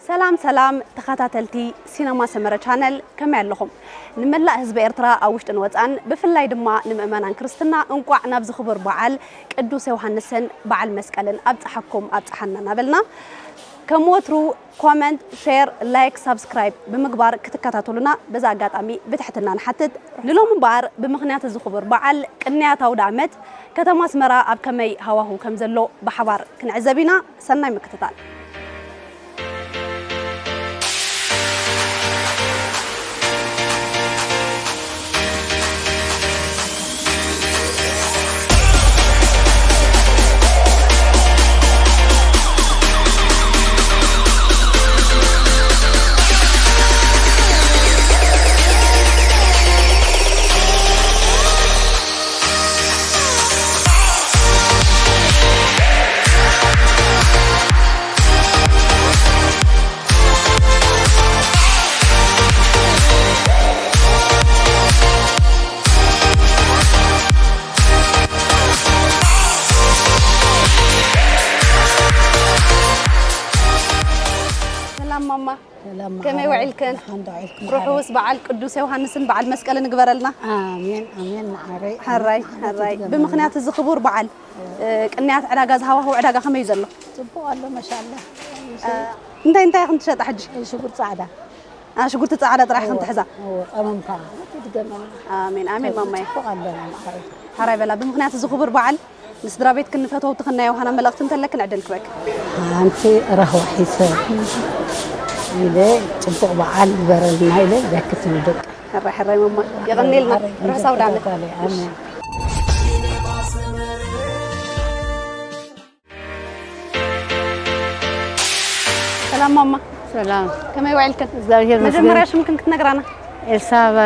ሰላም ሰላም ተኸታተልቲ ሲነማ ሰመረ ቻነል፣ ከመይ ኣለኹም? ንመላእ ህዝቢ ኤርትራ ኣብ ውሽጥን ወጻን፣ ብፍላይ ድማ ንምእመናን ክርስትና እንቋዕ ናብዚ ክቡር በዓል ቅዱስ ዮሃንስን በዓል መስቀልን ኣብጽሓኩም ኣብጽሓና እናበልና፣ ከም ወትሩ ኮመንት፣ ሼር፣ ላይክ፣ ሳብስክራይብ ብምግባር ክትከታተሉና በዚ ኣጋጣሚ ብትሕትና ንሓትት። ንሎሚ እምበኣር ብምኽንያት እዚ ክቡር በዓል ቅንያት ኣውደ ዓመት ከተማ ኣስመራ ኣብ ከመይ ሃዋሁ ከም ዘሎ ብሓባር ክንዕዘብ ኢና። ሰናይ ምክትታል። ሰላም ማማ። ሰላም ከመይ ማዕረ። ውዒልክን? ደሓን ዶ ውዒልክን? ርሑስ በዓል ቅዱስ ዮሃንስን በዓል መስቀልን ይግበረልና። ኣሜን፣ ኣሜን፣ ማዕረይ። ሕራይ፣ ኣሜን፣ ኣሜን፣ ሕራይ። ትግበረልና። ብምኽንያት እዚ ክቡር በዓል፣ እ፣ ቅንያት ዕዳጋ፣ ዝሃዋሁ ዕዳጋ ከመይ እዩ ዘሎ? ጽቡቕ ኣሎ፣ ማሻኣላ። እ፣ እንታይ እንታይ ኢኹም ትሸጣ ሕጂ? ሽጉርቲ ጻዕዳ። እ፣ ሽጉርቲ ጻዕዳ ጥራሕ ኢኹም እወ፣ ትሕዛ? እወ፣ ቀመም ከኣ። ትድገመልና። ኣሜን፣ ኣሜን፣ ማማይ። ጽቡቕ ኣለና፣ ማዕረይ። ሕራይ በላ፣ ብምኽንያት እዚ ክቡር በዓል ንስድራ ቤትክን ንፈተውትኽን ናይ ዮሃና መልእኽቲ እንተለክን ዕድል ክበክ። ሓንቲ ራህዋ ሒሰ ኢለ ጽቡቕ በዓል ዝበረልና ኢለ ዘክትም ደቂ። ሕራይ ሕራይ ማማ፣ የቐንየልና። ርሑስ ኣውደ ዓመት። ኣሜን። ሰላም ማማ። ሰላም። ከመይ ውዒልክን? እግዚኣብሔር ይመስገን። መጀመርያ ሽምክን ክትነግራና? ኤልሳ ባ-፣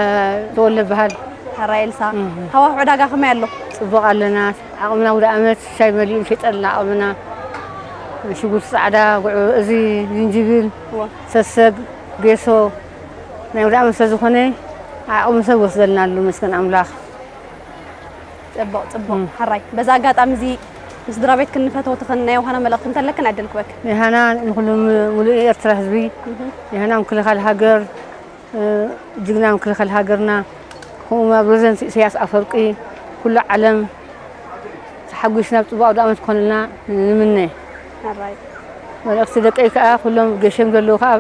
ተወልደ እበሃል። ሕራይ ኤልሳ። እህ። ሃዋሁ ዕዳጋ ከመይ ኣሎ? ጽቡቕ ኣለና። ዓቕምና ውደ ዓመት ሻይ መሊኡ ሸጠልና ዓቕምና። ሽጉርቲ ጻዕዳ፣ ጉዕ፣ እዚ ዝንጅብል፣ እወ። ሰሰግ፣ ጌሶ ናይ ውደ ዓመት ስለ ዝኾነ ዓቕሚ ሰብ ይወስደልና ኣሎ፣ መስገን ኣምላኽ። ጽቡቕ፣ ጽቡቕ። እም። ሕራይ። በዚ ኣጋጣሚ እዚ ንስድራ ቤትክን ንፈተውትኽን ናይ ዮሃና መልእኽቲ እንተለክን ዕድል ክበክ። ዮሃና ንኹሉ ም-፣ ሙሉእ ኤርትራ ህዝቢ፣ እህ። ዮሃና ምክልኻል ሃገር፣ እ፣ ጅግና ምክልኻል ሃገርና፣ ከምኡ ፕረዚደንት ኢሳያስ ኣፈወርቂ፣ ኩሉ ዓለም ተሓጒስና ብጽቡቕ ኣውደ ዓመት ክኾነልና ንምነ። ሕራይ። መልእኽቲ ደቀይ ከኣ ኩሎም ገሸም ዘለዉ ከኣ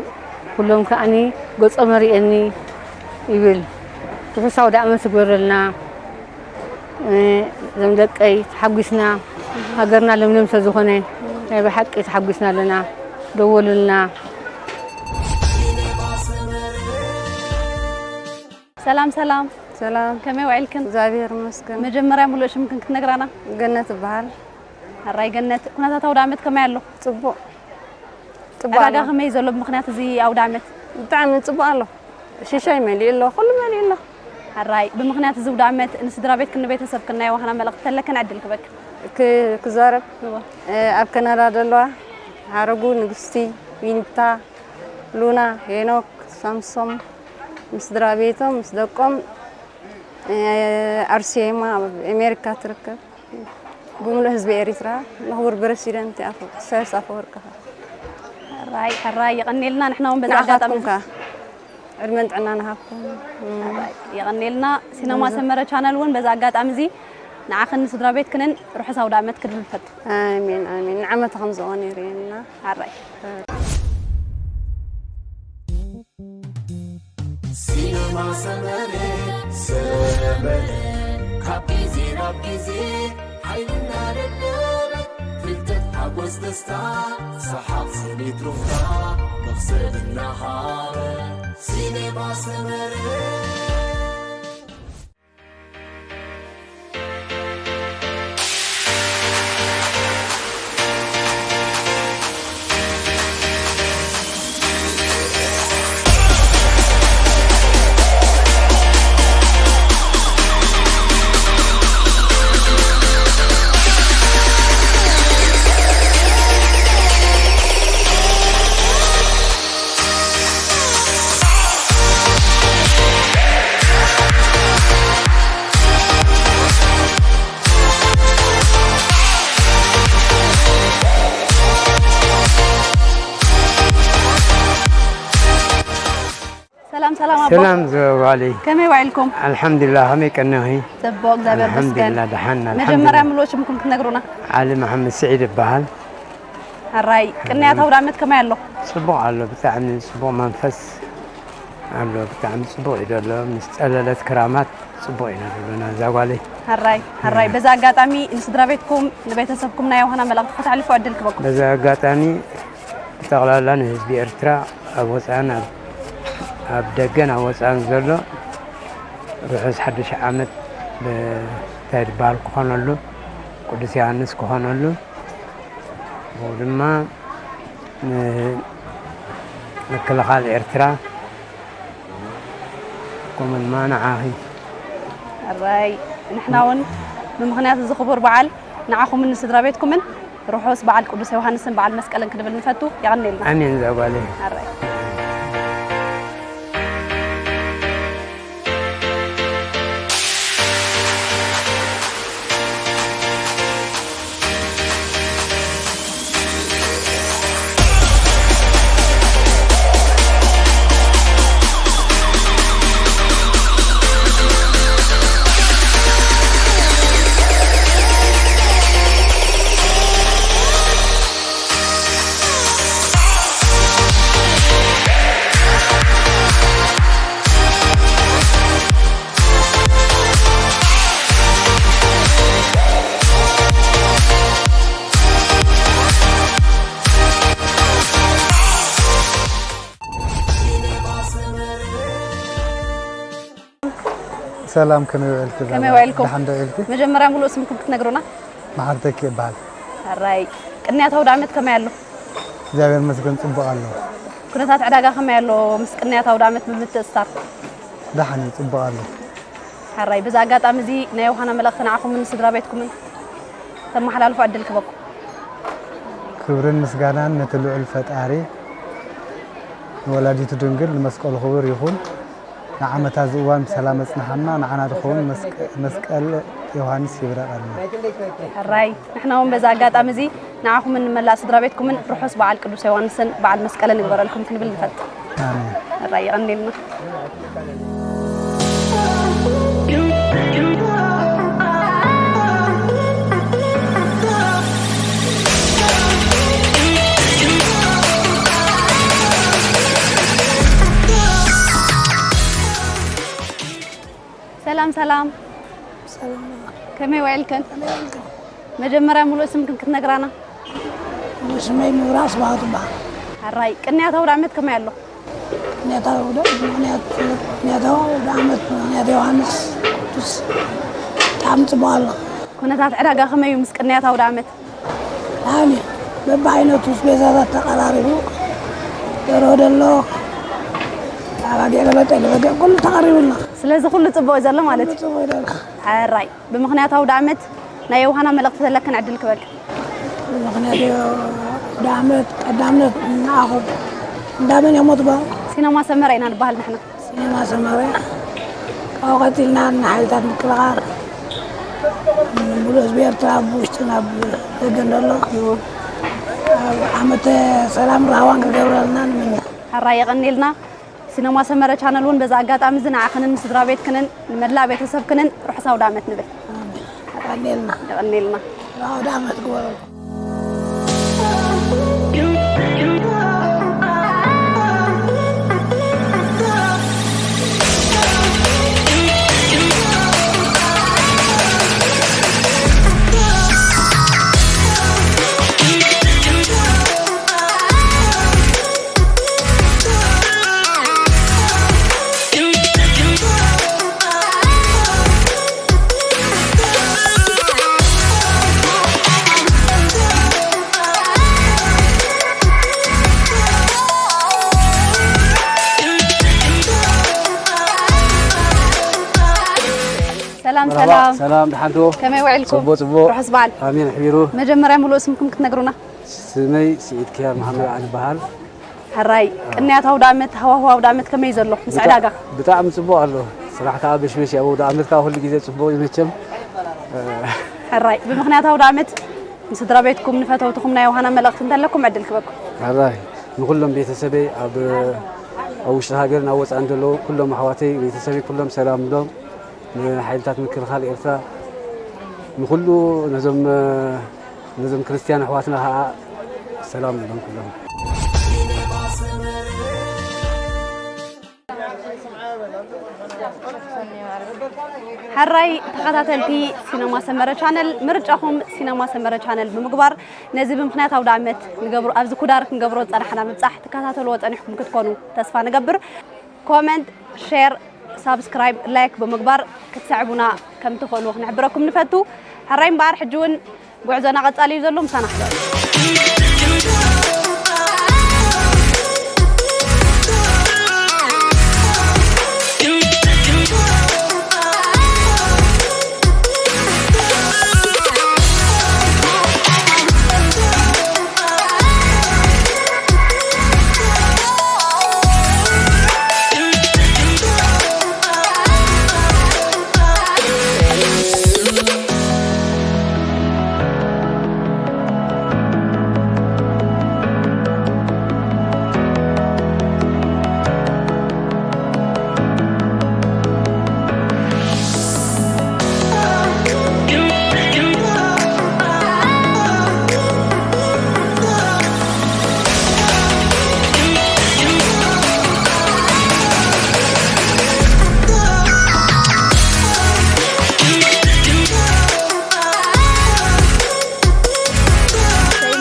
ኩሎም ከኣኒ ገጾም ኣርእየኒ ይብል። ርሑስ ኣውደ ዓመት ይግበረልና። እ፣ እዞም ደቀይ ተሓጒስና፣ ሃገርና ለምለም ስለ ዝኾነ ናይ ብሓቂ ተሓጒስና ኣለና። ደወሉልና። ሰላም ሰላም። ሰላም። ከመይ ውዒልክን? እግዚኣብሔር ይመስገን። መጀመርያ ሙሉእ ሽምክን ክትነግራና? ገነት እበሃል። ሕራይ ገነት፣ ኩነታት ኣውደ ዓመት ከመይ ኣሎ? ጽቡቕ። ጽቡቕ ዕዳጋ ኣሎ። ከመይ ዘሎ ብምኽንያት እዚ ኣውደ ዓመት? ብጣዕሚ ጽቡቕ ኣሎ። ሽሻይ መሊኡ ኣሎ፣ ኩሉ መሊኡ ኣሎ። ሕራይ፣ ብምኽንያት እዚ ኣውደ ዓመት ንስድራ ቤትክን ንቤተሰብክን ናይ ዋህና መልእኽቲ ተለክን ዕድል ክበክ። ክ-፣ ክዛረብ? እወ። እ፣ ኣብ ከናዳ ዘለዋ ሓረጉ፣ ንግስቲ፣ ዊንታ፣ ሉና፣ ሄኖክ፣ ሳምሶም፣ ምስ ስድራ ቤቶም፣ ምስ ደቆም፣ እ፣ ኣርሴማ ኣብ ኣሜሪካ ትርከብ። ብምሉእ ህዝቢ ኤሪትራ፣ ንኽቡር ፕረሲደንት ኣፈ-፣ ኢሳያስ ኣፈወርቂ። ሕራይ፣ ሕራይ፣ የቐንየልና። ንሕና እውን በዚ ኣጋጣሚ ንዓኻትኩም ከኣ ዕድመን ጥዕናን ይሃብኩም። ሕራይ፣ የቐንየልና። ሲነማ እም። ሰመረ ቻነል እውን በዚ ኣጋጣሚ እዚ ንዓኽን ንስድራ ቤትክንን ርሑስ ኣውደ ዓመት ክብል ንፈቱ። ኣሜን፣ ኣሜን። ንዓመታኹም ዝቖነ የርእየና። ሕራይ። ሲነማ ሰመረ፣ ሰመረ፣ ካብ ግዜ ናብ ግዜ ሓይልና ደለበ፣ ፍልጠት ሓጎስ ደስታ፣ ሰሓቕ ስኒት ሩፍታ፣ መኽሰብ እናሃበ፣ ሲነማ ሰመረ። ሰላም፣ ሰላም ኣቦ። ሰላም ዘዋሊ። ከመይ ውዒልኩም? ኣልሓምዱሊላህ፣ ከመይ ቀኒኺ? ጽቡቕ፣ እግዚኣብሔር ይመስገን። ኣልሓምዱሊላህ፣ ደሓን፣ መጀመርያ ኣልሓምዱሊላህ። ምሉእ ሽምኩም ክትነግሩና? ዓሊ መሓመድ ስዒድ እበሃል። ሕራይ፣ ቅንያት ኣውደ ዓመት ከመይ ኣሎ? ጽቡቕ ኣሎ፣ ብጣዕሚ ጽቡቕ መንፈስ ኣሎ፣ ብጣዕሚ ጽቡቕ እዩ ዘሎ። ምስ ጸለለት ክራማት ጽቡቕ ኢና ዘለና፣ እዛ ጓለይ። ሕራይ፣ ሕራይ። በዚ ኣጋጣሚ ንስድራ ቤትኩም፣ ንቤተሰብኩም ናይ ዮሃና መልእኽቲ ከተሕልፉ ዕድል ክበኩም። በዚ ኣጋጣሚ ብጠቕላላ ንህዝቢ ኤርትራ ኣብ ወጻእን ኣብ፣ ኣብ ደገን ኣብ ወጻእን ዘሎ ርሑስ ሓድሽ ዓመት ብ-፣ እንታይ ዝበሃል ክኾነሉ፣ ቅዱስ ዮሃንስ ክኾነሉ፣ ከምኡ ድማ ንምክልኻል ኤርትራ፣ ከምኡ ድማ ንዓኺ። ሕራይ፣ ንሕና እውን ብምኽንያት እዚ ክቡር በዓል ንዓኹምን ንስድራ ቤትኩምን ርሑስ በዓል ቅዱስ ዮሃንስን በዓል መስቀልን ክንብል ንፈቱ። የቐንየልና። ኣሜን፣ እዛ ጓለይ። ሕራይ። ሰላም፣ ከመይ ውዕልኪ? ከመይ ውዕልኩም? ደሓን ዶ ውዕልኪ? መጀመርያ ሙሉእ ስምኩም ክትነግሩና? መሓሪ ተኪ ይበሃል። ሕራይ፣ ቅንያት ኣውደ ዓመት ከመይ ኣሎ? እግዚኣብሔር ይመስገን፣ ጽቡቕ ኣሎ። ኩነታት ዕዳጋ ከመይ ኣሎ ምስ ቅንያት ኣውደ ዓመት ብምትእስሳር? ደሓን እዩ፣ ጽቡቕ ኣሎ። ሕራይ፣ በዚ ኣጋጣሚ እዚ ናይ ዮሃና መልእኽቲ ንዓኹምን ንስድራ ቤትኩምን ተመሓላልፎ ዕድል ክበኩም። ክብርን ምስጋናን ነቲ ልዑል ፈጣሪ፣ ንወላዲቱ ድንግል፣ ንመስቀሉ ክቡር ይኹን። ንዓመታ እዚ እዋን ብሰላም ኣጽንሓና፣ ንዓና ዝኸውን መስቀ-፣ መስቀል ዮሃንስ ይብረቐልና። ሕራይ፣ ንሕና እውን በዚ ኣጋጣሚ እዚ ንዓኹምን ንመላእ ስድራ ቤትኩምን ርሑስ በዓል ቅዱስ ዮሃንስን በዓል መስቀልን ይግበረልኩም ክንብል ንፈቱ። ኣሜን። ሕራይ፣ የቐንየልና። ሰላም፣ ሰላም። ሰላም። ከመይ ውዒልክን? ከመይ ውዒልክን? መጀመርያ ሙሉእ ስምክን ክትነግራና? ሙሉእ ስመይ ምብራቕ ስብሃቱ ይበሃል። ሕራይ፣ ቅንያት ኣውደ ዓመት ከመይ ኣሎ? ቅንያት ኣውደ፣ ምኽንያት፣ ቅንያት ኣውደ ዓመት፣ ምኽንያት ዮሃንስ ቅዱስ ብጣዕሚ ጽቡቕ ኣሎ። ኩነታት ዕዳጋ ከመይ እዩ ምስ ቅንያት ኣውደ ዓመት? ኣሜን። በብዓይነቱ ኣስቤዛታት ተቐራሪቡ፣ ደርሆ ደሎ፣ ኣባጊዕ ገለ ጤለ በጊዕ ኩሉ ተቐሪቡልና። ስለዚ ኩሉ ጽቡቕ እዩ ዘሎ ማለት እዩ። ጽቡቕ ይደሎ። ሕራይ ብምኽንያት ኣውደ ዓመት ናይ የውሃና መልእኽቲ ዘለክን ዕድል ክበክ። ምኽንያት ኣውደ ዓመት ቀዳምነት ንዓኹም እንዳመን እዮም ትበሉ? ሲነማ ሰመረ ኢና ንበሃል ንሕና። ሲነማ ሰመረ ካብኡ ቀፂልና ንሓይልታት ምክልኻል ሙሉእ ህዝቢ ኤርትራ ኣብ ውሽጥን ኣብ ደገን ዘሎ ኣብ ዓመተ ሰላም ራህዋን ክገብረልና ንምነ። ሕራይ የቐኒልና። ሲነማ ሰመረ ቻነል እውን በዚ ኣጋጣሚ እዚ ንዓኽንን ንስድራ ቤትክንን ንመላእ ቤተሰብክንን ርሑስ ኣውደ ዓመት ንብል። የቐኒልና። የቐኒልና። ኣውደ ዓመት ግበረልኩም። ሰላም መርሓባ፣ ሰላም። ሰላም፣ ደሓን ዶ? ከመይ ውዒልኩም? ጽቡቕ፣ ጽቡቕ። ርሑስ በዓል። ኣሜን፣ ኣሕቢሩ። መጀመርያ ሙሉእ ስምኩም ክትነግሩና? ስመይ ስዒድ ክያር መሓመድ ዓሊ በሃል። ሕራይ ቅንያት ኣውደ ዓመት ሃዋህው ኣውደ ዓመት ከመይ ዘሎ ምስ ዕዳጋ? ብጣዕሚ ጽቡቕ ኣሎ። ስራሕ ከዓ በሽበሽ ኣብ ኣውደ ዓመት ከዓ ኩሉ ግዜ ጽቡቕ እዩ መቸም። ሕራይ ብምኽንያት ኣውደ ዓመት ንስድራ ቤትኩም ንፈተውትኹም ናይ የውሃና መልእኽቲ እንተለኩም ዕድል ክበኩም። ሕራይ ንኩሎም ቤተሰበይ ኣብ ኣብ ውሽጢ ሃገርን ኣብ ወፃእን ዘለዉ ኩሎም ኣሕዋተይ ቤተሰበይ ኩሎም ሰላም ሎም ንሓይልታት ምክልኻል ኤርትራ ንኩሉ ነዞም ነዞም ክርስትያን ኣሕዋትና ከዓ ሰላም ይብሎም ኩሎም። ሕራይ ተኸታተልቲ ሲነማ ሰመረ ቻነል ምርጫኹም ሲነማ ሰመረ ቻነል ብምግባር ነዚ ብምኽንያት ኣውደ ዓመት ንገብሮ ኣብዚ ኩዳር ክንገብሮ ዝጸናሕና ምብጻሕ ትከታተልዎ ጸኒሕኩም ክትኮኑ ተስፋ ንገብር። ኮመንት፣ ሼር፣ ሳብስክራይብ፣ ላይክ ብምግባር ክትስዕቡና ከም ትኽእሉ ክንሕብረኩም ንፈቱ። ሕራይ እምበኣር ሕጂ እውን ጉዕዞና ቀጻሊ እዩ ዘሎ፣ ምሳና ሕደሩ።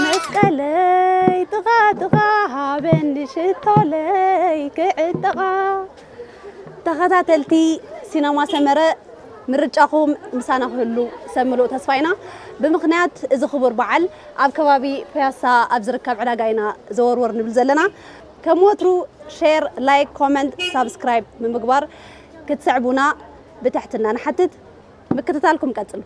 መስቀለይ ጥቓ ጥቓ ሃበኒ ሽቶለይ ክዕጠቓ። ተኸታተልቲ ሲነማ ሰመረ ምርጫኹም ምሳና ክህሉ ሰብ ምሉእ ተስፋ ኢና። ብምኽንያት እዚ ክቡር በዓል ኣብ ከባቢ ፒያሳ ኣብ ዝርከብ ዕዳጋ ኢና ዘወርወር ንብል ዘለና። ከም ወትሩ ሼር፣ ላይክ፣ ኮመንት፣ ሳብስክራይብ ብምግባር ክትስዕቡና ብትሕትና ንሓትት። ምክትታልኩም ቀጽሉ።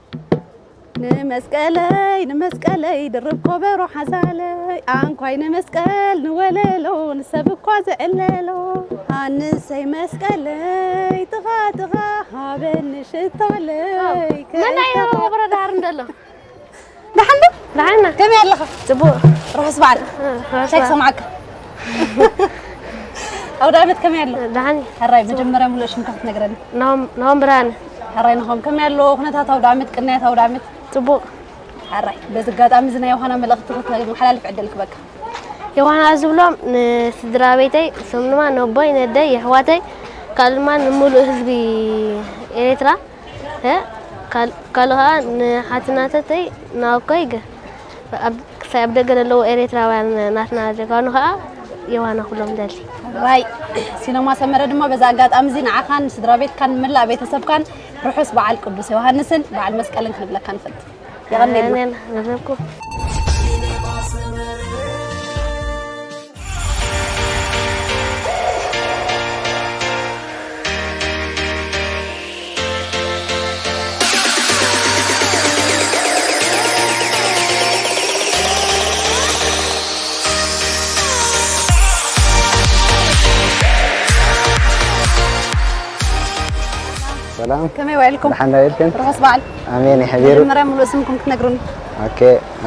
ንመስቀለይ ንመስቀለይ ድርብ ኮበሮ ሓዛለይ ኣንኳይ ንመስቀል ንወለሎ ንሰብ እኳ ዝዕለሎ ኣንሰይ መስቀለይ ጥቓ ጥቓ ሃበኒ ሽቶለይ መናዮ ወረዳ ሃር እንደሎ ደሓን ዶ? ደሓና ከመይ ኣለኻ? ጽቡቕ ርሑስ በዓል እንታይ ክሰምዓካ? ኣውደ ዓመት ከመይ ኣሎ? ደሓን ሕራይ መጀመርያ ሙሉእ ሽምካ ክትነግረኒ። ናሆም ናሆም ብርሃነ ሕራይ ንኸም ከመይ ኣሎ ኩነታት ኣውደ ዓመት ቅንያት ኣውደ ዓመት? ጽቡቕ ሕራይ በዚ ኣጋጣሚ እዚ ናይ ዮሃና መልእኽቲ ከተመሓላልፍ ዕድል ክበካ። ዮሃና ዝብሎም ንስድራ ቤተይ እሶም ድማ ነቦይ ነደይ የሕዋተይ ካልእ ድማ ንምሉእ ህዝቢ ኤርትራ እ፣ ካል- ካልእ ከዓ ንሓትናተተይ ናብኮይ ገ- ኣብ ክሳይ ኣብ ደገ ዘለዉ ኤርትራውያን ናትና ጀጋኑ ከዓ ዮሃና ኩሎም ደሊ ራይ ሲነማ ሰመረ ድማ በዚ ኣጋጣሚ እዚ ንዓኻን ንስድራ ቤትካን ንመላእ ቤተሰብካን ርሑስ በዓል ቅዱስ ዮሃንስን በዓል መስቀልን ክንብለካ ንፈቱ። የቐንየልና። ነብረኩም ሰላም። ከመይ ውዒልኩም? ደሓን ዶ ውዒልክን? ርሑስ በዓል። ኣሜን፣ ይሕቢሩ። መጀመርያ ሙሉእ ስምኩም ክትነግሩኒ? ኦኬ፣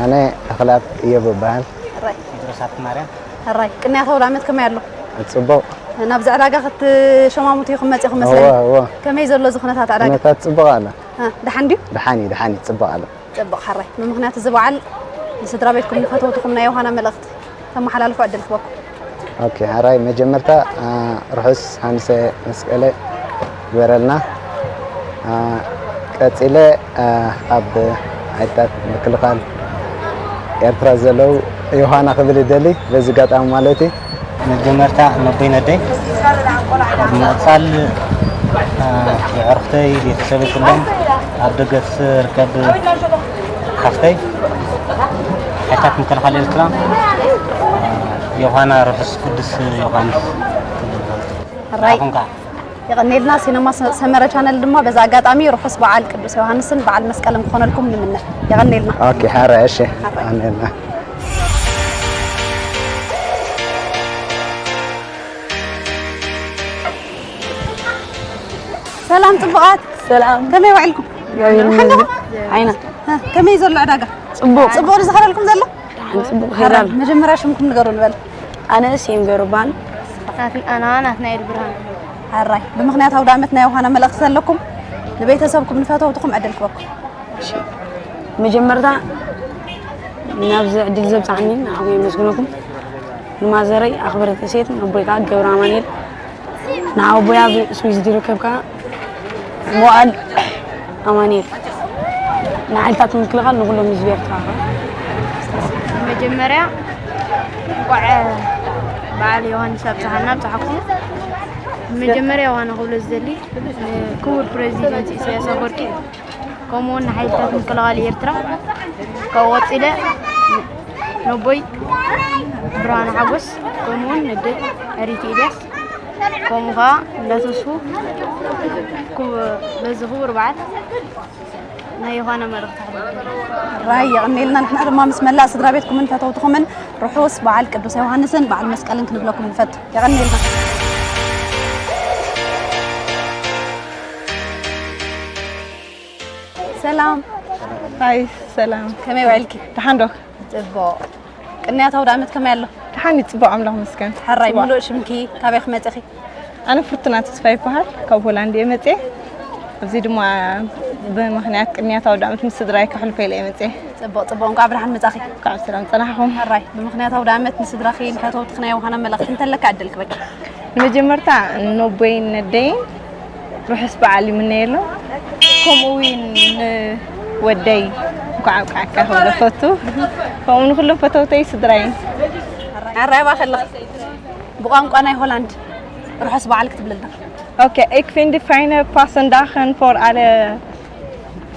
ኣነ ተኽላት እየብ እበሃል። ሕራይ። ቴድሮስ ሃብተማርያም። ሕራይ። ቅንያታዊ ኣውዳመት ከመይ ኣሎ? ጽቡቕ። ናብዚ ዕዳጋ ክትሸማሙቱ ኢኹም መጺኹም መስለኒ። እወ፣ እወ። ከመይ ዘሎ እዚ ኩነታት ዕዳጋ? ኩነታት ጽቡቕ ኣሎ። እ፣ ደሓን ድዩ? ደሓን እዩ፣ ደሓን እዩ፣ ጽቡቕ ኣሎ። ጽቡቕ ሕራይ። ብምኽንያት እዚ በዓል ንስድራ ቤትኩም ንፈተውትኹም ናይ ዮሃና መልእኽቲ ተመሓላልፉ ዕድል ክበኩም። ኦኬ፣ ሕራይ መጀመርታ፣ አ፣ ርሑስ ሓንሰ መስቀለ ይግበረልና። አ፣ ቀጺለ፣ አ፣ ኣብ ሓይልታት ምክልኻል ኤርትራ ዘለዉ ዮሃና ክብል ይደሊ፣ በዚ ኣጋጣሚ ማለት እዩ። መጀመርታ ነቦይ ነደይ፣ ኣብ ምቕጻል፣ አ፣ የዕርኽተይ፣ ቤተሰበይ ኩሎም፣ ኣብ ደገ ዝርከብ ሓፍተይ፣ ሓይልታት ምክልኻል ኤርትራ፣ አ፣ ዮሃና ርሑስ ቅዱስ ዮሃንስ። ሕራይ። ንዓኹም ከኣ። የቐኔልና። ሲነማ ሰ-፣ ሰመረ ቻነል ድማ በዚ ኣጋጣሚ ርሑስ በዓል ቅዱስ ዮሃንስን በዓል መስቀልን ክኾነልኩም ንምነ። የቐኔልና። ኦኬ፣ ሕራይ፣ እሺ፣ ኣሜን። ሰላም ጽቡቓት። ሰላም። ከመይ ውዒልኩም? እግዚኣብሔር ይመስገን። ዓይና። እ፣ ከመይ ዘሎ ዕዳጋ? ጽቡቕ። ጽቡቕ ድዩ ዝኸደልኩም ዘሎ? ሓንቲ ጽቡቕ ሕራይ። ሄዳል። መጀመርያ ሽምኩም ንገሩ ንበል። ኣነ ስም ገይሩ በሃል። ናትና ኣና ናትናኤል ብርሃን። ሕራይ። ብምኽንያት ኣውዳመት ናይ ዮሃና መልእኽቲ ዘለኩም ንቤተሰብኩም ንፈተውትኹም ዕድል ክበኩም። መጀመርታ ናብዚ ዕድል ዘብፅሓኒ ንዓኹም የመስግነኩም። ንማዘረይ ኣኽበረቲ ሴት፣ ነቦይ ከዓ ገብረ ኣማኑኤል፣ ንዓቦይ ኣብ ስዊዝ ዝርከብ ከዓ ሞኣል ኣማኑኤል፣ ንሓይልታት ምክልኻል፣ ንኩሎም ህዝቢ ኤርትራ ከዓ። መጀመርያ እንኳዕ በዓል ዮሃንስ ኣብፀሓና ኣብፀሓኩም። መጀመርያ ዋና ክብሎ ዝደሊ ክቡር ፕሬዚደንት ኢሳያስ ኣፈወርቂ፣ ከምኡውን ንሓይልታት ምክልኻል ኤርትራ፣ ካብኡ ቀፂለ ነቦይ ብርሃነ ሓጎስ፣ ከምኡውን ነደይ ሕሪት ኤልያስ፣ ከምኡ ከዓ እንዳተስፉ፣ ክቡ-፣ በዚ ክቡር በዓል ናይ ዮሃና መልእኽቲ ኣሕልፍ። ራይ የቐኔልና። ንሕና ድማ ምስ መላእ ስድራ ቤትኩምን ፈተውትኹምን ርሑስ በዓል ቅዱስ ዮሃንስን በዓል መስቀልን ክንብለኩም ንፈቱ። የቐኔልና። ሰላም። ሃይ፣ ሰላም። ከመይ ውዕልኪ? ደሓን ዶ? ጽቡቕ። ቅንያት ኣውደ ዓመት ከመይ ኣሎ? ደሓን እዩ፣ ጽቡቕ፣ ኣምላኽ ይመስገን። ሕራይ፣ ጽቡቕ። ምሉእ ሽምኪ፣ ካበይ ክመጽኺ? ኣነ ፍርቱና ተስፋ ይበሃል፣ ካብ ሆላንድ እየ መጽየ። ኣብዚ ድማ ብምኽንያት ቅንያት ኣውደ ዓመት ምስ ስድራይ ከሕልፎ ኢለ እየ መጽየ። ጽቡቕ፣ ጽቡቕ፣ እንኳዕ ብደሓን መጻኺ። እንኳዕ ብሰላም ጸናሕኹም። ሕራይ፣ ብምኽንያት ኣውደ ዓመት ንስድራኺ ንፈተውትኺ ናይ ዮሃና መልእኽቲ እንተለካ ዕድል ክበኪ። ንመጀመርታ ንቦይን ነደይን ርሑስ በዓል ይምነየሎም። ከምኡ እውን ንወደይ እንኳዕ ኣብቅዓካ ክብሎ ፈቱ። ከምኡ ንኩሎም ፈተውተይ ስድራይን። ኣራይባ ከለኺ ብቋንቋ ናይ ሆላንድ ርሑስ በዓል ክትብልልና። Oké, ik vind de fijne passen dagen voor alle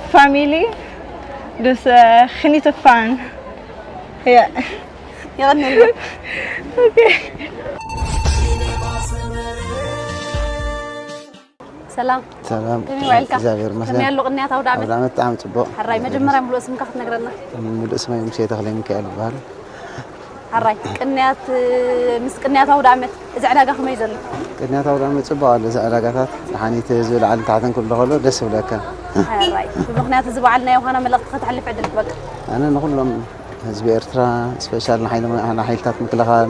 familie. Dus eh, geniet ervan. Ja. የቐንየልና። ኦኬ። ሰላም። ሰላም። ከመይ ውዕልካ? እግዚኣብሔር ይመስገን። ከመይ ኣሎ ቅንያት ኣውደ ዓመት? ኣውደ ዓመት ብጣዕሚ ጽቡቕ። ሕራይ፣ መጀመርያ ምሉእ ስምካ ክትነግረና? ምሉእ ስመይ ሙሴ ተኽለ ሚካኤል ይበሃል። ሕራይ፣ ቅንያት፣ ምስ ቅንያት ኣውደ ዓመት እዚ ዕዳጋ ከመይ ዘሎ? ቅንያት ኣውደ ዓመት ጽቡቕ ኣሎ። እዚ ዕዳጋታት ደሓኒት ህዝቢ ላዕልን ታሕትን ክብሎ ከሎ ደስ ይብለካ። ሕራይ፣ ብምኽንያት እዚ በዓል ናይ ዮሃና መልእኽቲ ከተሕልፍ ዕድል ክበካ። ኣነ ንኹሎም ህዝቢ ኤርትራ፣ ስፔሻል ንሓይሊ-፣ ንሓይልታት ምክልኻል፣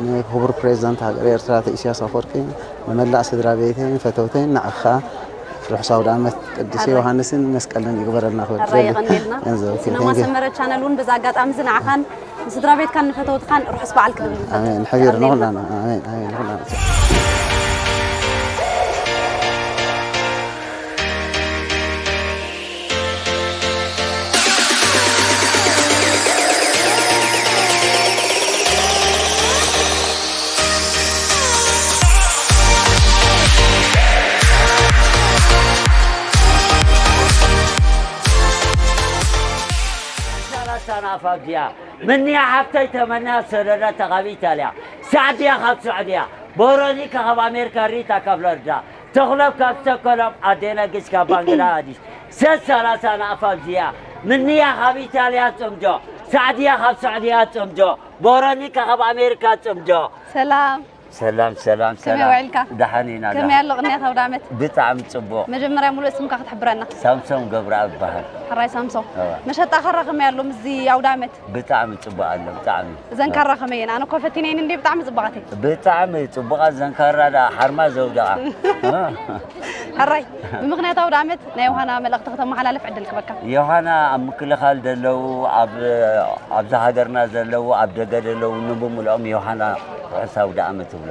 ንክቡር ፕሬዚዳንት ሃገር ኤርትራ ኣቶ ኢሳያስ ኣፈወርቂ፣ ንመላእ ስድራ ቤተይ፣ ንፈተውተይ፣ ንዓኻ ርሑስ ኣውደ ዓመት ቅዱስ ሕራይ። ዮሃንስን መስቀልን ይግበረልና ክብል ሕራይ፣ ይደሊ። የቐንየልና። ገንዘብ፣ ኦኬ፣ ሲነማ ቴንክ ዩ። ሰመረ ቻነል እውን በዛ ኣጋጣሚ እዚ ንዓኻን ንስድራ ቤትካን ንፈተውትኻን ርሑስ በዓል ክብል ንፈቱ። ኣሜን። ሕብር የቐንየልና። ንኹላና። ኣሜን፣ ኣሜን፣ ንኹላና። ሰላሳ ናፋብያ ምንያ ሓፍተይ ተመንያ ሰደዳ ተኻብ ኢታልያ ሳዕድያ ካብ ስዑድያ ቦሮኒካ ካብ ኣሜሪካ ሪታ ካብ ፍሎሪዳ ተኽሎብ ካብ ስቶኮሎም ኣዴና ግሽ ካብ ባንግላዲሽ ሰት ሰላሳ ናፋብያ ምንያ ካብ ኢታልያ ጽምዶ ሳዕድያ ካብ ስዑድያ ጽምዶ ቦሮኒካ ካብ ኣሜሪካ ጽምዶ ሰላም። ሰላም ሰላም ከመይ ሰላም። ውዒልካ? ደሓን ኢና። ከመይ ኣሎ ቅንያት ኣውደ ዓመት? ብጣዕሚ ጽቡቕ። መጀመርያ ሙሉእ ስምካ ክትሕብረና። ሳምሶም ገብረኣብ እበሃል። ሕራይ ሳምሶም። እዋ። መሸጣ ካራ ከመይ ኣሎ ምስዚ ኣውደ ዓመት? ብጣዕሚ ጽቡቕ ኣሎ ብጣዕሚ። እዘን ካራ ከመይ እየን? ኣነ እኮ ፈቲነየን እንዲ ብጣዕሚ ጽቡቓት እየን። ብጣዕሚ ጽቡቓት ዘንካራ ዳ ሓርማ ዘውደቓ። ሕራይ ብምኽንያት ኣውደ ዓመት ናይ ዮሃና መልእኽቲ ከተመሓላልፍ ዕድል ክበካ። ዮሃና ኣብ ምክልኻል ዘለዉ ኣብ ኣብዛ ሃገርና ዘለዉ ኣብ ደገ ዘለዉ ንብምልኦም ዮሃና ርሑስ ኣውደ ዓመት እብሎ።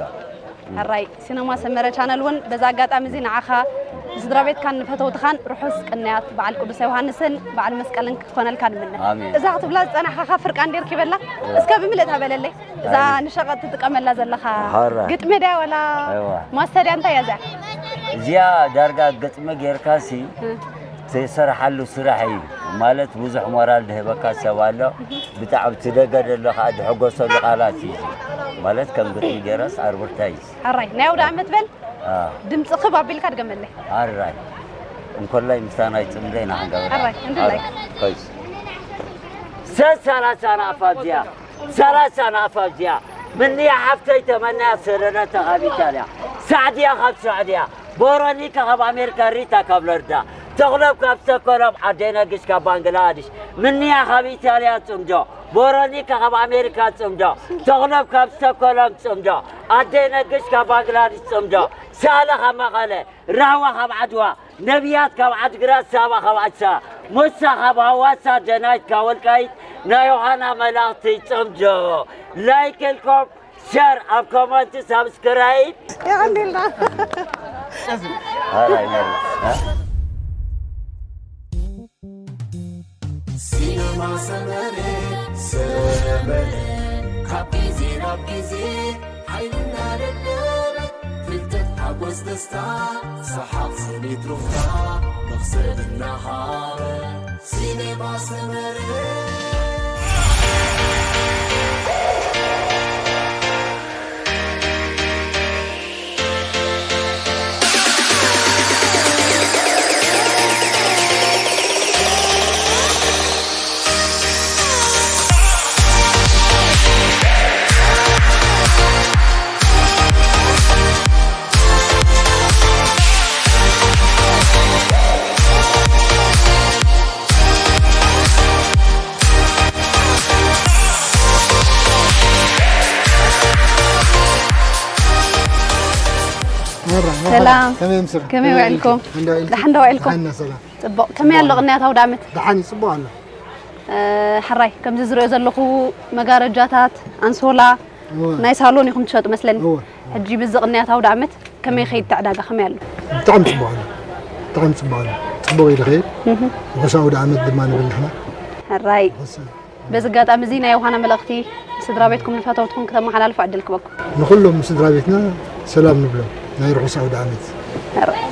ሕራይ ሲነማ ሰመረ ቻነል እውን በዛ ኣጋጣሚ እዚ ንዓኻ ንስድራ ቤትካን ንፈተውትኻን ርሑስ ቅንያት በዓል ቅዱስ ዮሃንስን በዓል መስቀልን ክኾነልካ ንምነ። ኣሜን። እዛ ክትብላ ዝጸናሕካ ካብ ፍርቃ እንዲር ኪበላ እስከ ብምልእታ በለለይ። እዛ ንሸቐጥ ትጥቀመላ ዘለኻ ሕራይ። ግጥሚ ድያ ወላ እዋ። ማስተር ድያ እንታይ እያ እዚኣ? እዚኣ ዳርጋ ግጥሚ ጌርካሲ ዘይሰርሓሉ ስራሕ እዩ ማለት ብዙሕ ሞራል ዝህበካ ሰብ ኣሎ። ብጣዕሚ ትደገ ዘሎ ከዓ ዝሕጎሰሉ ቃላት እዩ። ማለት ከም ግጥሚ ጌረስ ኣርብርታ እዩ። ሕራይ ናይ ኣውደ ዓመት በል አ፣ ድምፂ ክብ ኣቢልካ ድገመለይ። ኣራይ እንኮላይ ምሳናይ ጽምደይ ናሕንገበ ኣራይ፣ እንድላይ። ኮይስ ሰላሳ ናፋ ኣብዚኣ ሰላሳ ናፋ ኣብዚኣ ምንያ ሓፍተይ ተመንያ ሰለለተ ካብ ኢጣልያ ሳዕድያ ካብ ሳዕድያ ቦሮኒካ ካብ ኣሜሪካ ሪታ ካብ ለርዳ ተኽሎብ ካብ ስተኮሎም ዓደይ ነግሽ ካብ ባንግላድሽ ምንያ ካብ ኢጣልያ ጽምዶ ቦሮኒካ ካብ ኣሜሪካ ጽምዶ ተኽሎብ ካብ ስተኮሎም ጽምዶ ኣደይ ነግሽ ካብ ባንግላድሽ ጽምዶ ሳለ ካብ መቐለ ራህዋ ካብ ዓድዋ ነቢያት ካብ ዓድግራት ሳባ ካብ ኣሳ ሙሳ ካብ ሃዋሳ ደናይት ካብ ወልቃይት ናይ ዮሃና መላእኽቲ ጽምዶ ላይክ ኢልኩም ሸር ኣብ ኮመንት ሳብስክራይብ የቐንዲልና። ኣራይ ነሩ ሲነማ ሰመረ ሰመረ ካብ ግዜ ናብ ግዜ ሓይልና ደደበ ፍልጠት ሓጎስ ደስታ ሰሓቕ ስኒት ሩፍታ መኽሰብ እናሃበ ሲነማ ሰመረ ሰላም። ከመይ ምስር ከመይ ውዕልኩም? እንዳ ኢልኪ ደሓን ዶ ውዕልኩም? ደሓን ሰላም ጽቡቕ። ከመይ ኣሎ ቅንያት ኣውደ ዓመት? ደሓን እዩ ጽቡቕ ኣሎ እ፣ ሕራይ ከምዚ ዝሪኦ ዘለኹ መጋረጃታት፣ ኣንሶላ፣ እወ ናይ ሳሎን ኢኹም ትሸጡ መስለኒ። እወ ሕጂ ብዚ ቅንያት ኣውደ ዓመት ከመይ ይኸይድ እቲ ዕዳጋ ከመይ ኣሎ? ብጣዕሚ ጽቡቕ ኣሎ ብጣዕሚ ጽቡቕ ኣሎ ጽቡቕ እዩ ዝኸይድ ርሑስ ኣውደ ዓመት ድማ ንብል ንሕና ሕራይ ርሑስ በዚ ኣጋጣሚ እዚ ናይ ዮሃና መልእኽቲ ስድራ ቤትኩም ንፈተውትኩም ክተመሓላልፉ ዕድል ክበኩም። ንኩሎም ስድራ ቤትና ሰላም ንብሎም ናይ ርሑስ ኣውደ ዓመት ሕራይ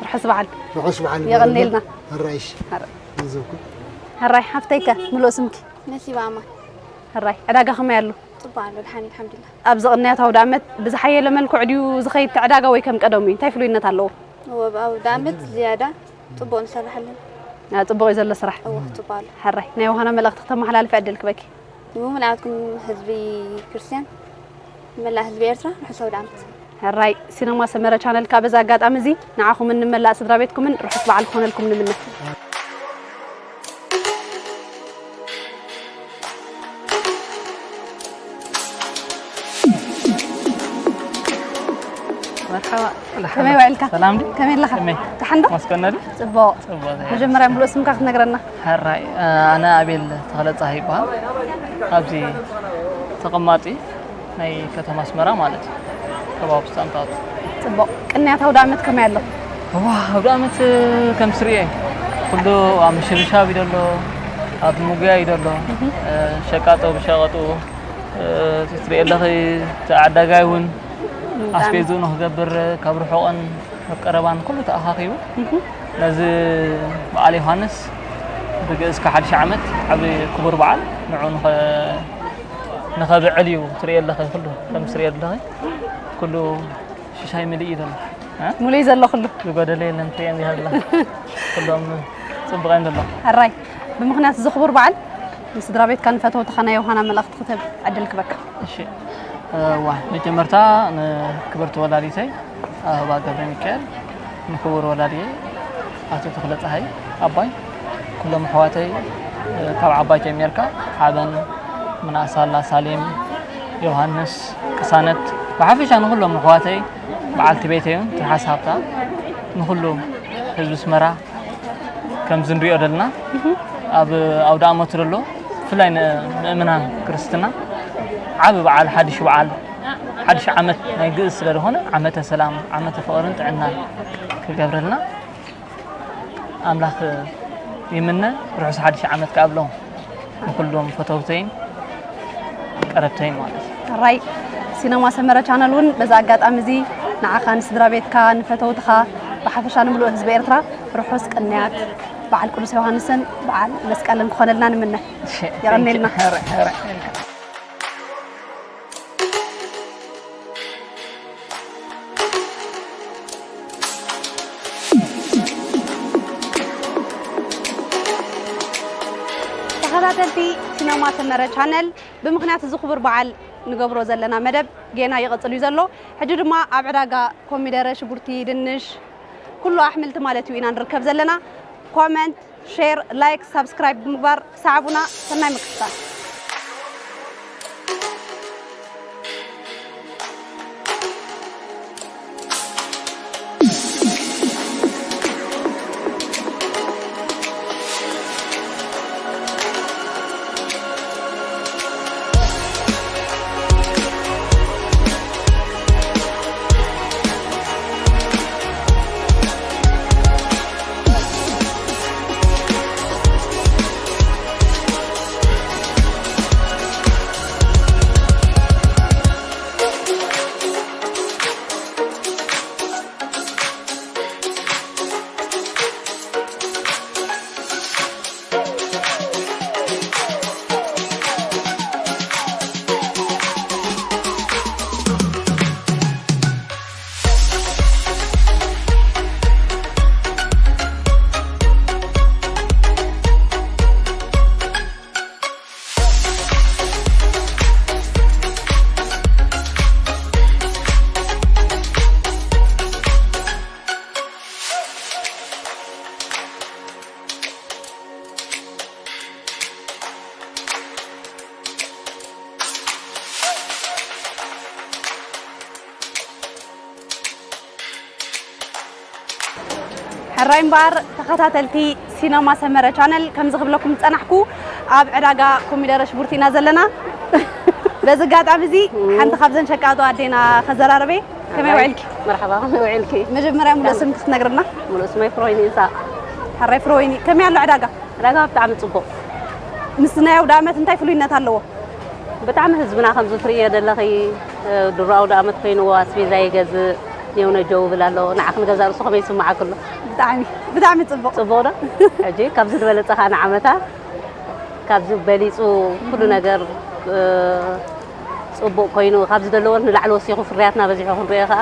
ርሑስ በዓል ርሑስ በዓል የቐንየልና። ሕራይሽ ሕራይ። ንዘውኩ ሕራይ ሓፍተይከ ምሉእ ስምኪ? ነሲባ ኣማን ሕራይ ዕዳጋ ከመይ ኣሎ? ጽቡቅ ኣሎ ድሓን እዩ ኣልሓምዱሊላህ። ኣብዚ ቅንያት ኣውደ ዓመት ብዝሓየለ መልክዕ ድዩ ዝኸይድ እቲ ዕዳጋ ወይ ከም ቀደሙ እዩ? እንታይ ፍሉይነት ኣለዎ? እወ ኣብ ኣውደ ዓመት ዝያዳ ጽቡቅ ንሰርሕ ኣለና። አ፣ ጽቡቕ እዩ ዘሎ ስራሕ። እወ ጽቡቅ ኣሎ። ሕራይ ናይ ዮሃና መልእኽቲ ክተመሓላልፊ ዕድል ክበኪ። ንምሉእ ናትኩም ህዝቢ ክርስትያን ንመላእ ህዝቢ ኤርትራ ርሑስ ኣውደ ዓመት። ሕራይ ሲነማ ሰመረ ቻነል ካብ እዚ ኣጋጣሚ እዚ ንዓኹምን ንመላእ ስድራ ቤትኩምን ርሑስ በዓል ክኾነልኩም ንምነ። መርሓባ። ከመይ ውዕልካ? ሰላም ድዩ? ከመይ ኣለኻ? ከመይ? ደሓን ዶ? ማስቀና ድዩ? ጽቡቕ። ጽቡቕ ዘይ- መጀመርያ ምሉእ ስምካ ክትነግረና? ሕራይ፣ እ፣ ኣነ ኣቤል ተኽለ ጸሃይ ይበሃል። ኣብዚ ተቐማጢ ናይ ከተማ ኣስመራ ማለት እዩ። ከባቢ ስታንታት። ጽቡቕ። ቅንያት ኣውደ ዓመት ከመይ ኣሎ? ዋ፣ ኣውደ ዓመት ከም ስሪኤ ኩሉ ኣብ ምሽብሻብ እዩ ዘሎ፣ ኣብ ምጉያይ እዩ ዘሎ። እ፣ ሸቃጦ ብሸቐጡ፣ እ፣ ትሪኦ ኣለኺ፣ እቲ ዓዳጋይ እውን ኣስቤዝኡ ንክገብር ካብ ርሑቕን ካብ ቀረባን ኩሉ ተኣኻኺቡ ነዚ በዓል ዮሃንስ ብግእዝካ ሓድሽ ዓመት ዓቢ ክቡር በዓል ንዑ ንኸ- ንኸብዕል እዩ ትሪኦ ኣለኺ። ኩሉ ከም ትሪኦ ኣለኺ ኩሉ ሽሻይ ምልእ እዩ ዘሎ። እ? ሙሉይ ዘሎ ኩሉ። ዝጎደለ የለን። ትሪኦ እንዲህ ኣላ ኩሎም ጽቡቕ እዮም ዘሎ። ሕራይ ብምኽንያት እዚ ክቡር በዓል ንስድራ ቤትካ ንፈተውትኻ ናይ ዮሃና መልእኽቲ ክትህብ ዕድል ክበካ። እሺ፣ እዋ መጀመርታ ንክብርቲ ወላዲተይ ኣበባ ገብረ ሚካኤል፣ ንክቡር ወላዲየ ኣቶ ተኽለ ፀሃይ ኣባይ፣ ኩሎም ኣሕዋተይ ካብ ዓባይ ጀሚርካ ሓበን፣ ምናሳላ፣ ሳሌም፣ ዮሃንስ፣ ቅሳነት፣ ብሓፈሻ ንኩሎም ኣሕዋተይ፣ በዓልቲ ቤተይ እውን ትርሓስ ሃብታ፣ ንኩሉ ህዝቢ ኣስመራ ከምዚ ንሪኦ ዘለና ኣብ ኣውደ ኣመቱ ዘሎ ብፍላይ ንምእምናን ክርስትና ዓቢ በዓል ሓድሽ በዓል ሓድሽ ዓመት ናይ ግእዝ ስለ ዝኾነ ዓመተ ሰላም ዓመተ ፍቕርን ጥዕናን ክገብረልና ኣምላኽ ይምነ። ርሑስ ሓድሽ ዓመት ከኣብሎም ንኩሎም ፈተውተይን ቀረብተይን ማለት እዩ። ራይ ሲነማ ሰመረ ቻነል እውን በዛ ኣጋጣሚ እዚ ንዓኻ ንስድራ ቤትካ ንፈተውትኻ ብሓፈሻ ንምሉእ ህዝቢ ኤርትራ ርሑስ ቅንያት በዓል ቅዱስ ዮሃንስን በዓል መስቀልን ክኾነልና ንምነ። የቐኔልና። ተኸታተልቲ ሲነማ ሰመረ ቻነል ብምኽንያት እዚ ክቡር በዓል ንገብሮ ዘለና መደብ ጌና ይቕጽል እዩ ዘሎ። ሕጂ ድማ ኣብ ዕዳጋ ኮሚደረ፣ ሽጉርቲ፣ ድንሽ፣ ኩሉ ኣሕምልቲ ማለት እዩ ኢና ንርከብ ዘለና። ኮመንት፣ ሼር፣ ላይክ፣ ሳብስክራይብ ብምግባር ሰዓቡና። ሰናይ ምክትታል። ሕራይ እምበኣር ተኸታተልቲ ሲነማ ሰመረ ቻነል፣ ከምዚ ክብለኩም ዝጸናሕኩ ኣብ ዕዳጋ ኮሚደረ ሽጉርቲ ኢና ዘለና። በዚ ኣጋጣሚ እዚ ሓንቲ ካብዘን ሸቃጦ ኣዴና ከዘራርበ። ከመይ ውዕልኪ? መርሓባ፣ ከመይ ውዕልኪ? መጀመርያ ሙሉእ ስምኪ ክትነግርና? ሙሉእ ስመይ ፍሮይኒ እንሳ። ሕራይ ፍሮይኒ፣ ከመይ ኣሎ ዕዳጋ? ዕዳጋ ብጣዕሚ ጽቡቕ። ምስ ናይ ኣውደ ኣመት እንታይ ፍሉይነት ኣለዎ? ብጣዕሚ ህዝብና ከምዚ ትርእዮ ዘለኺ፣ ድሮ ኣውደ ኣመት ኮይንዎ ኣስቤዛ ይገዝእ፣ ኔው ነጀው ይብል ኣሎ። ንዓኺ ንገዛእ ርእሱ ከመይ ይስምዓኪ ኣሎ? ብጣዕሚ፣ ብጣዕሚ ጽቡቕ። ጽቡቕ ዶ? ሕጂ ካብዚ ዝበለጸ ከኣ ንዓመታ፣ ካብዚ በሊጹ ኩሉ ነገር፣ እ፣ ጽቡቕ ኮይኑ፣ ካብዚ ዘለዎ ንላዕሊ ወሲኹ ፍርያትና በዚሑ ክንርእዮ ከኣ፣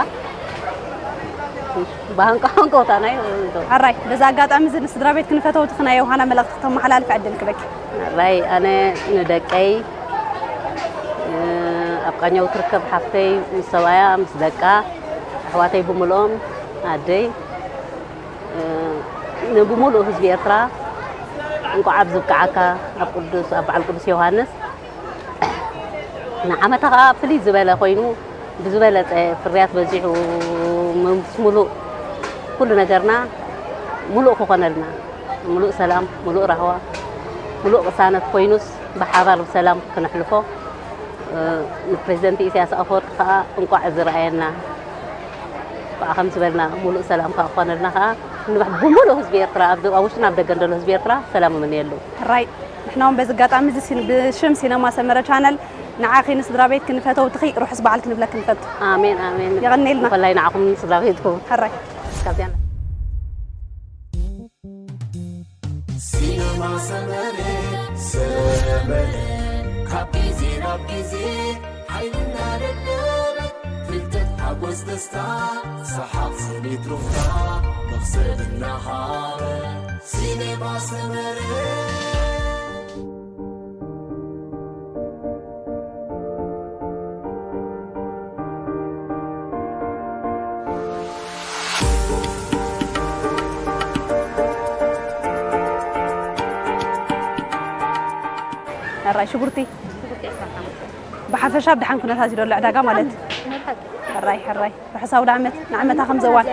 ብሃንቀ-፣ ሃንቀውታና እዩ። ሕራይ፣ በዚ ኣጋጣሚ እዚ ንስድራ ቤትኪ ንፈተውትኺ ናይ ዮሃና መልእኽቲ ከተመሓላልፊ ዕድል ክበኪ። ሕራይ፣ ኣነ ንደቀይ፣ እ፣ ኣብ ቃኘው ትርከብ ሓፍተይ ምስ ሰብኣያ፣ ምስ ደቃ፣ ኣሕዋተይ ብምልኦም፣ ኣደይ፣ እ፣ ንብምሉእ ህዝቢ ኤርትራ እንቋዕ ኣብዚ ብቅዓካ ኣብ ቅዱስ፣ ኣብ በዓል ቅዱስ ዮሃንስ። ንዓመታ ኸኣ ፍልይ ዝበለ ኮይኑ ብዝበለጸ ፍርያት በዚሑ ምስ ሙሉእ ኩሉ ነገርና ሙሉእ ክኾነልና፣ ሙሉእ ሰላም፣ ሙሉእ ራህዋ፣ ሙሉእ ቅሳነት ኮይኑስ ብሓባር ብሰላም ክነሕልፎ፣ እ፣ ንፕሬዚደንት ኢሳያስ ኣፈወርቂ ኸኣ እንቋዕ እዚ ረኣየና። ብኣ ከም ዝበልና ሙሉእ ሰላም ካብ ክኾነልና ከዓ ንባሕ-፣ ብሙሉእ ህዝቢ ኤርትራ ኣብ ደ-፣ ኣብ ውሽጥን ኣብ ደገን ዘሎ ህዝቢ ኤርትራ ሰላም እምንየሉ። ሕራይ ንሕና እውን በዚ ኣጋጣሚ እዚ ሲን-፣ ብሽም ሲነማ ሰመረ ቻነል ንዓኺ ንስድራ ቤትኪ ንፈተውትኺ ርሑስ በዓል ክንብለኪ ንፈቱ። ኣሜን ኣሜን። የቐንየልና። ንፈላይ ንዓኹም ስድራ ቤትኩም። ሕራይ። ካብዚኣ ሲነማ ሰመረ ሰመረ ካብ ግዜ ናብ ግዜ ሓይልና ደለበ ፍልጠት ሓጎስ ደስታ ሰሓቕ ስኒት ሩፍታ መኽሰብ እናሃበ ሲኔማ ሰመረ። ሽጉርቲ ብሓፈሻ ብደሓን ኩነታት እዩ ዘሎ ዕዳጋ ማለት። ሕራይ ሕራይ ርሑስ ኣውደ ዓመት ንዓመታ ከም ዘዋል።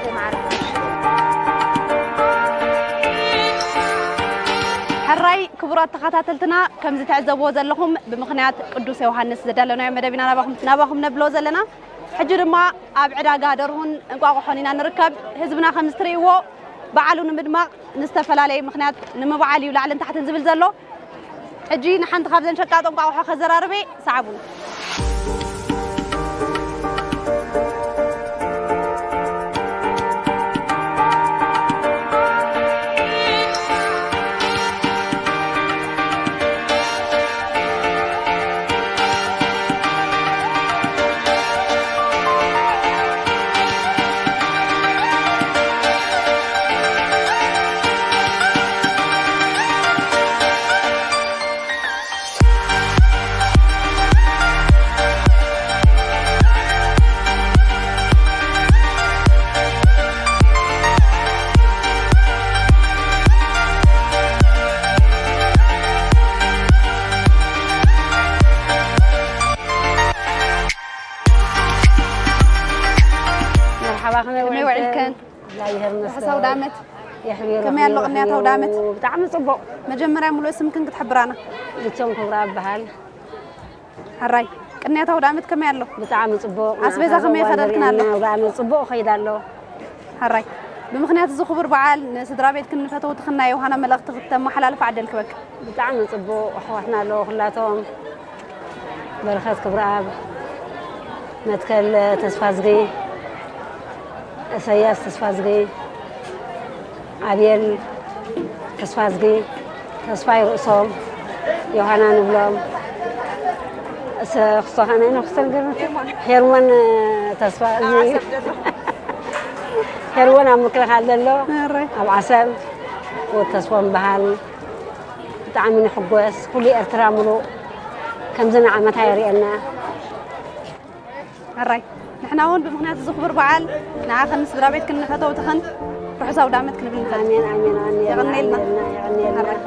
ሕራይ ክቡራት ተኸታተልትና፣ ከም ዝትዕዘብዎ ዘለኹም ብምኽንያት ቅዱስ ዮሃንስ ዘዳለናዮ መደብ ኢና ናባኹም ናባኹም ነብሎ ዘለና። ሕጂ ድማ ኣብ ዕዳጋ ደርሁን እንቋቑሖን ኢና ንርከብ። ህዝብና ከም ዝትርእይዎ በዓሉ ንምድማቕ ንዝተፈላለየ ምኽንያት ንምብዓል እዩ ላዕልን ታሕትን ዝብል ዘሎ። ሕጂ ንሓንቲ ካብዘን ሸቃጦ እንቋቑሖ ከዘራርቤ ሰዓቡን። መርሓባ፣ ከመይ ከመይ ውዒልክን? ውዒልክን? ላይሄር መስገን። ርሑስ ኣውደ ዓመት። የሕቢሩ፣ ከመይ ኣሎ የሕቢሩ፣ ቅንያት ኣውደ ዓመት? ብጣዕሚ ጽቡቕ። መጀመርያ ሙሉእ ስምክን ክትሕብራና? ልቸም ክብራ እበሃል። ሕራይ፣ ቅንያት ኣውደ ዓመት ከመይ ኣሎ? ብጣዕሚ ጽቡቕ። ኣስቤዛ ከመይ ይኸደልክን ኣሎ? ኣውደ ዓመት ጽቡቕ ይኸይድ ኣሎ። ሕራይ፣ ብምኽንያት እዚ ክቡር በዓል ንስድራ ቤትክን ንፈተውትኽን ናይ ዮሃና መልእኽቲ ክተመሓላልፍ ዕድል ክበክ። ብጣዕሚ ጽቡቕ። ኣሕዋትና ኣለዉ ኩላቶም። በረኸት ክብረኣብ፣ መትከል ተስፋዝጊ፣ እሰያስ ተስፋዝጊ፣ ኣብየል ተስፋዝጊ፣ ተስፋይ ርእሶም፣ ዮሃና ንብሎም። እሰ-፣ ክስቶ ከመይ ነው ክስተንግር? ሄርሞን ተስፋ፣ እዚ ሄርሞን ኣብ ምክልኻል ዘሎ፣ እረ። ኣብ ዓሰብ ወድ ተስፎም በሃል። ብጣዕሚ ንሕጎስ። ኩሉ ኤርትራ ሙሉእ ከምዚ ንዓመታ የርእየና። ሕራይ፣ ንሕና እውን ብምኽንያት እዚ ክቡር በዓል ንዓኽን ንስድራ ቤትክን ንፈተውትኽን ርሑስ ኣውደ ዓመት ክንብል ንፈቱ። ኣሜን፣ ኣሜን፣ ኣሜን። የቐንየልና። የቐንየልና፣ የቐንየልና። ሕራይ።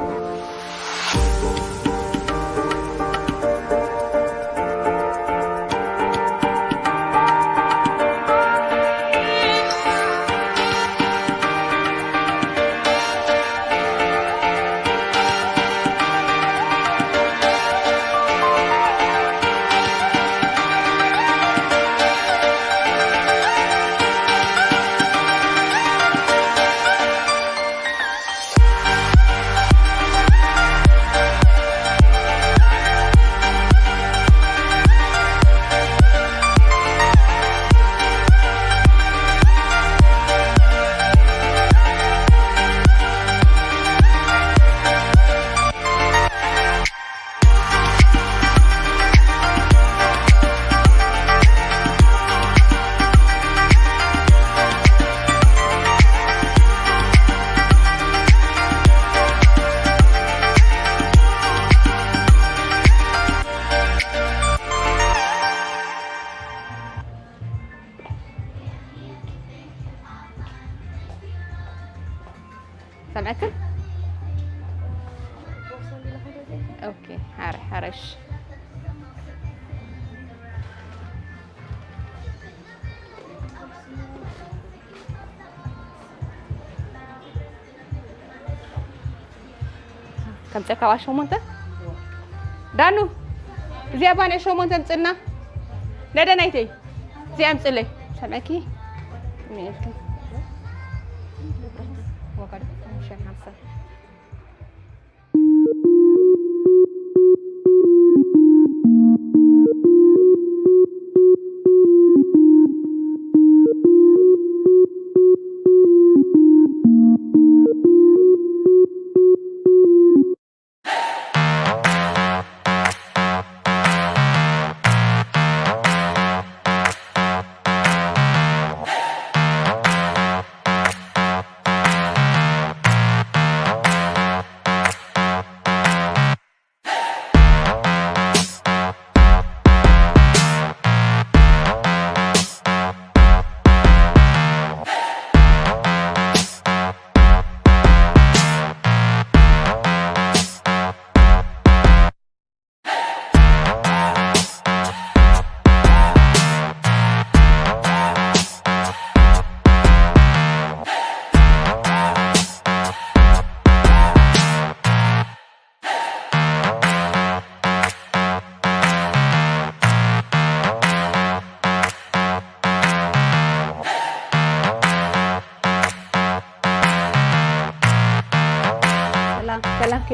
ሰምዐክን? ኦኬ፣ ሓረ፣ ሓረሽ። ከምፀካ ሸሞንተ? ዳኑ፣ እዚኣ ባንዕ ሸሞንተ ምፅልና። ነደናይተይ፣ እዚኣ ምፅለይ። ሰምዐኪ? ዋጋ ዶ? ሓሙሽተ ሓምሳ።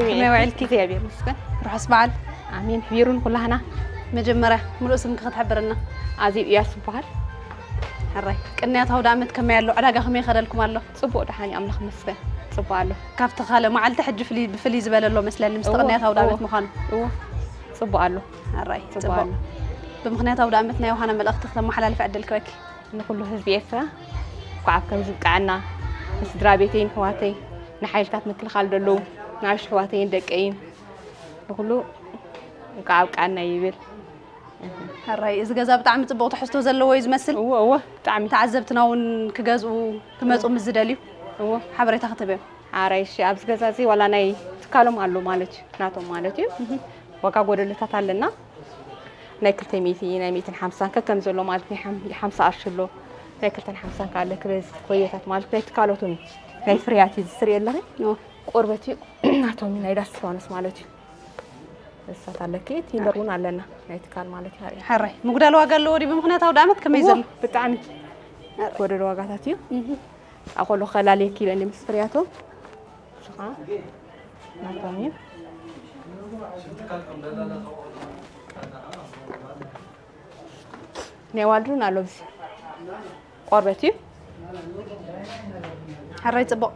ከመይ ውዒልኪ? እግዚኣብሔር ይመስገን። ርሑስ በዓል። ኣሜን። ሕቢሩን ኩላህና። መጀመርያ ምሉእ ስምኪ ክትሕብርና? ኣዜብ እያሱ ይበሃል። ሕራይ ቅንያት ኣውደ ዓመት ከመይ ኣሎ? ዕዳጋ ከመይ ይኸደልኩም ኣሎ? ጽቡቕ ደሓን እዩ፣ ኣምላኽ ይመስገን። ጽቡቕ ኣሎ። ካብቲ ካልእ መዓልቲ ሕጂ ፍልይ ብፍልይ ዝበለ ኣሎ መስለኒ ምስቲ እወ፣ ቅንያት ኣውደ እወ፣ ዓመት ምዃኑ። እወ። ጽቡቕ ኣሎ። ሕራይ ጽቡቕ ጽቡቕ። ኣሎ። ብምኽንያት ኣውደ ዓመት ናይ ዮሃና መልእኽቲ ክተመሓላልፊ ዕድል ክበኪ። ንኹሉ ህዝቢ ኤርትራ እንኳዕ ኣብ ከምዚ ብቅዐና፣ ንስድራ ቤተይ፣ ንሕዋተይ፣ ንሓይልታት ምክልኻል ዘለዉ ንኣሽቱ ኣሕዋተይን ደቀይን ንኹሉ እንኳዕ ኣብቅዐና ይብል። ሕራይ እዚ ገዛ ብጣዕሚ ጽቡቕ ትሕዝቶ ዘለዎ እዩ ዝመስል። እወ እወ ብጣዕሚ። ተዓዘብትና እውን ክገዝኡ ክመጹ ምስ ዝደልዩ እወ ሓበሬታ ክትህብዮም። ሓራይ እሺ ኣብዚ ገዛ እዚ ዋላ ናይ ትካሎም ኣሎ ማለት እዩ ናቶም ማለት እዩ። ዋጋ ጎደለታት ኣለና። ናይ ክልተ ሚእቲ ናይ ሚእትን ሓምሳን ከከም ዘሎ ማለት ናይ ሓም- ሓምሳ ቅርሺ ኣሎ። ናይ ክልተን ሓምሳን ካለ ክበዝ ኮዮታት ማለት ናይ ትካሎትን ናይ ፍርያት እዩ ዝስር የለኺ። ኦ፣ ቆርበት እዩ ናቶም ናይ ዳስ ፋኖስ ማለት እዩ። እሳት ኣለኪ ቲንደር እውን ኣለና ናይ ትካል ማለት እዩ። ሓራይ ምጉዳል ዋጋ ኣለዎ ድዩ ብምኽንያት ኣውደ ዓመት ከመይ ዘሎ? ብጣዕሚ ጎደሎ ዋጋታት እዩ። ኣኾሎ ከላልየኪ ኢለኒ ምስ ፍርያቶም። ስኻ ናቶም እዩ። ናይ ዋልድሩን ኣሎ ብዚ ቆርበት እዩ። ሕራይ ጽቡቕ።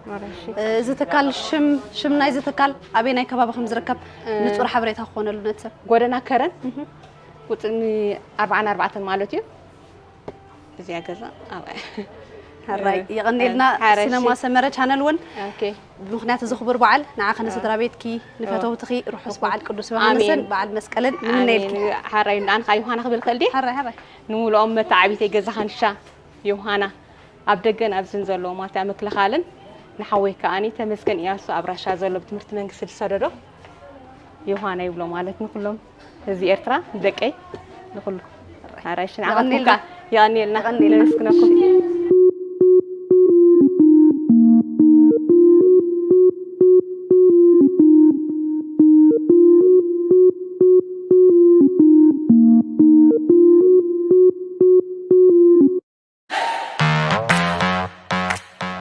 እዚ ትካል ሽም ሽም ናይዚ ትካል ኣበየናይ ከባቢ ከም ዝርከብ ንጹር ሓበሬታ ክኾነሉ ነቲ ሰብ። ጎደና ከረን ቁጽሪ ኣርባዓን ኣርባዕተን ማለት እዩ። እዚኣ ገዛ ኣብኣ ሕራይ የቐኔልና። ሓራይ፣ እሺ። ሲነማ ሰመረ ቻነል እውን ኦኬ ብምኽንያት እዚ ክቡር በዓል ንዓኸ ንስድራ ቤትኪ ንፈተውትኺ ርሑስ በዓል ቅዱስ ዮሃንስን ኣሜን። በዓል መስቀልን ንምነየልኪ። ኣሜን። ሓራይ ንኣንኻ ዮሃና ክብል ከልዲ ሓራይ ሓራይ ንምሉኦም መተዓቢተይ ገዛኻ ንሻ ዮሃና ኣብ ደገን ኣብዝን ዘለዉ ማልታ ምክልኻልን ንሓወይ ከኣኒ ተመስገን እያሱ ኣብ ራሻ ዘሎ ብትምህርቲ መንግስቲ ዝሰደዶ ዮሃና ይብሎ ማለት ንኩሎም ህዝቢ ኤርትራ ንደቀይ ንኩሉ ሓራይሽ ንዓኹም የቐንየልና። ከኣ የቐንየልና የቐንየልና። ነመስግነኩም።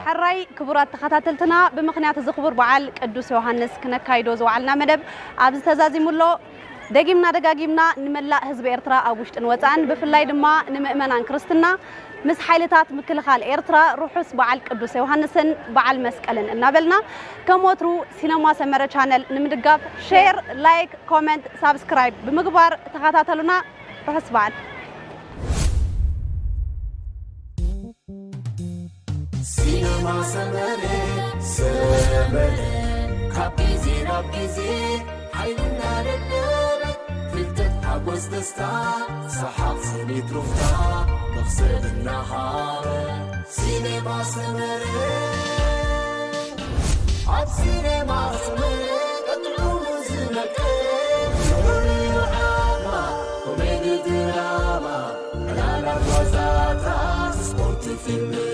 ሕራይ ክቡራት ተኸታተልትና ብምኽንያት እዚ ክቡር በዓል ቅዱስ ዮሃንስ ክነካይዶ ዝወዓልና መደብ ኣብዚ ተዛዚሙ ኣሎ። ደጊምና ደጋጊምና ንመላእ ህዝቢ ኤርትራ ኣብ ውሽጥን ወጻእን ብፍላይ ድማ ንምእመናን ክርስትና ምስ ሓይልታት ምክልኻል ኤርትራ ርሑስ በዓል ቅዱስ ዮሃንስን በዓል መስቀልን እናበልና ከም ወትሩ ሲነማ ሰመረ ቻነል ንምድጋፍ ሼር፣ ላይክ፣ ኮመንት፣ ሳብስክራይብ ብምግባር ተኸታተሉና። ርሑስ በዓል። ሲነማ ሰመረ ሰመረ ካብ ግዜ ናብ ግዜ ሓይልና ደደበ ፍልጠት ሓጎስ ደስታ ሰሓቕ ስኒት ሩፍታ መኽሰብ እናሃበ ሲነማ ሰመረ ኣብ ሲነማ ሰመረ ቀጥዑ ዝነቀ ዝሑሉ ዓማ ኮሜዲ ድራማ ዕላላት ዋዛታት ስፖርት ፊልም